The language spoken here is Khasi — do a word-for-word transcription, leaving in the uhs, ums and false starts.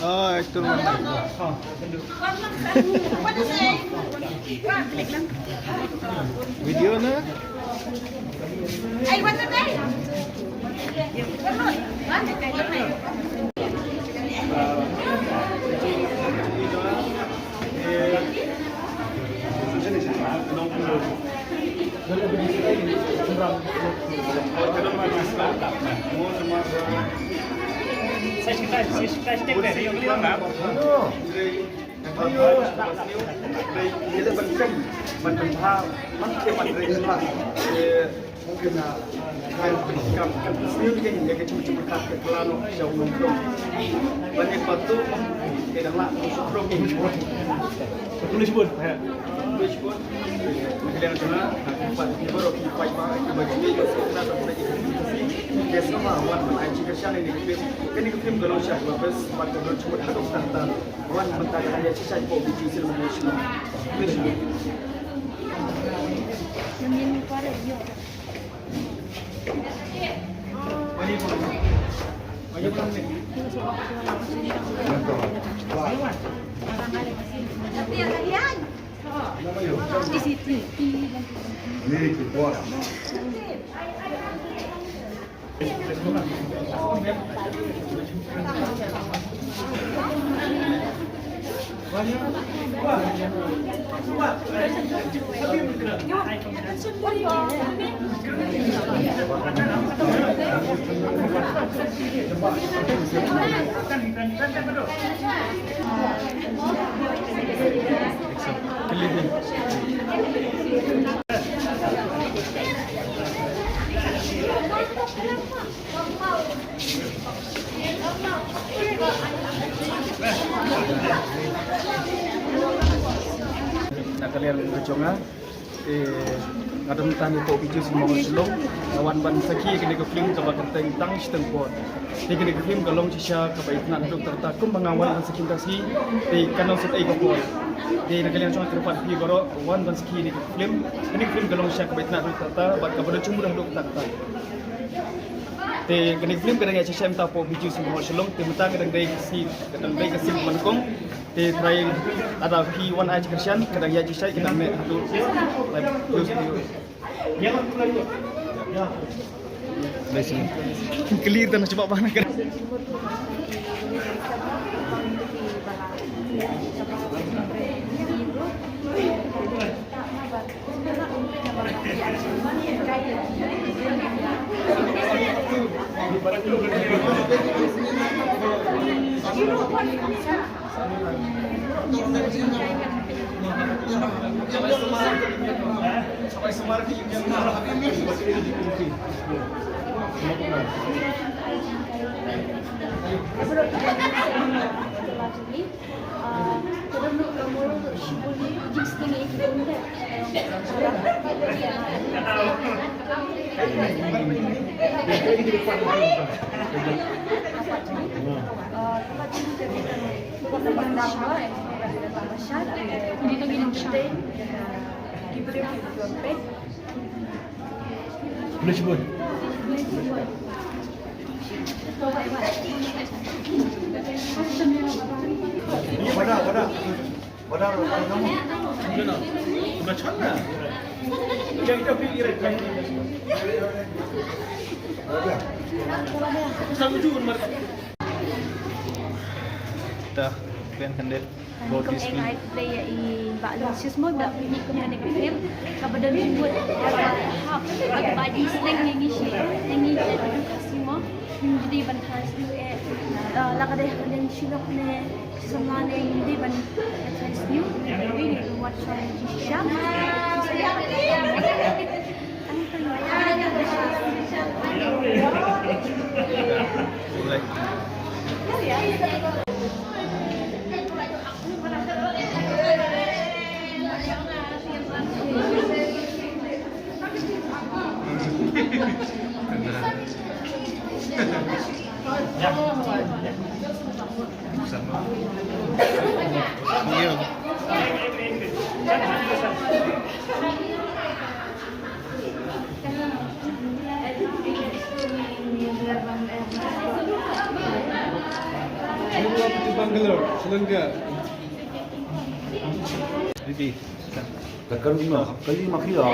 Oh, actor mana? Video na? Na ka liang ka jong nga, eh, nga don tang hapoh Bijou Cinema Hall Shillong, nga wan ban sakhi ïa kane ka film kaba kyrteng Tang Shiteng Por. Te kane ka film ka long shisha kaba itynnad haduh katta katta, kumba nga wan ban sakhi mynta ka sngi, te kan long shisha ka por. Te na ka liang jong nga kyrpad ïa phi baroh wan ban sakhi ïa kane ka film, kane ka film ka long shisha kaba itynnad haduh katta katta, bad kaba don jingmut haduh katta katta. Te kane ka film ka dang ïaid shai mynta hapoh Bijou Cinema Hall Shillong, te mynta ka dang dei ka sngi, ka dang dei ka sngi ba nyngkong. Te trai lada phi wan ai jingkyrshan, ka dang ïaid shai, ka dang mih haduh. Clear dan cuba bana ka. Dah, kalian kan deh. Kum eh ngai phi ïa i Bah Aloysius mo, ba pynmih kum kane ka film kaba don jingmut, kaba hap, kaba ïa sdang ïa ngi shi, ïa ngi ki Khasi mo. Ngim ju dei ban thaw sniew eh, eh, la ka dei ha ka liang Shillong ne, Shillong ne, ngim ju dei ban thaw sniew. Ngim ju dei ban wat shong shisha. Hello, Sri Lanka. Didi. Tekan lima, kali lima kilo.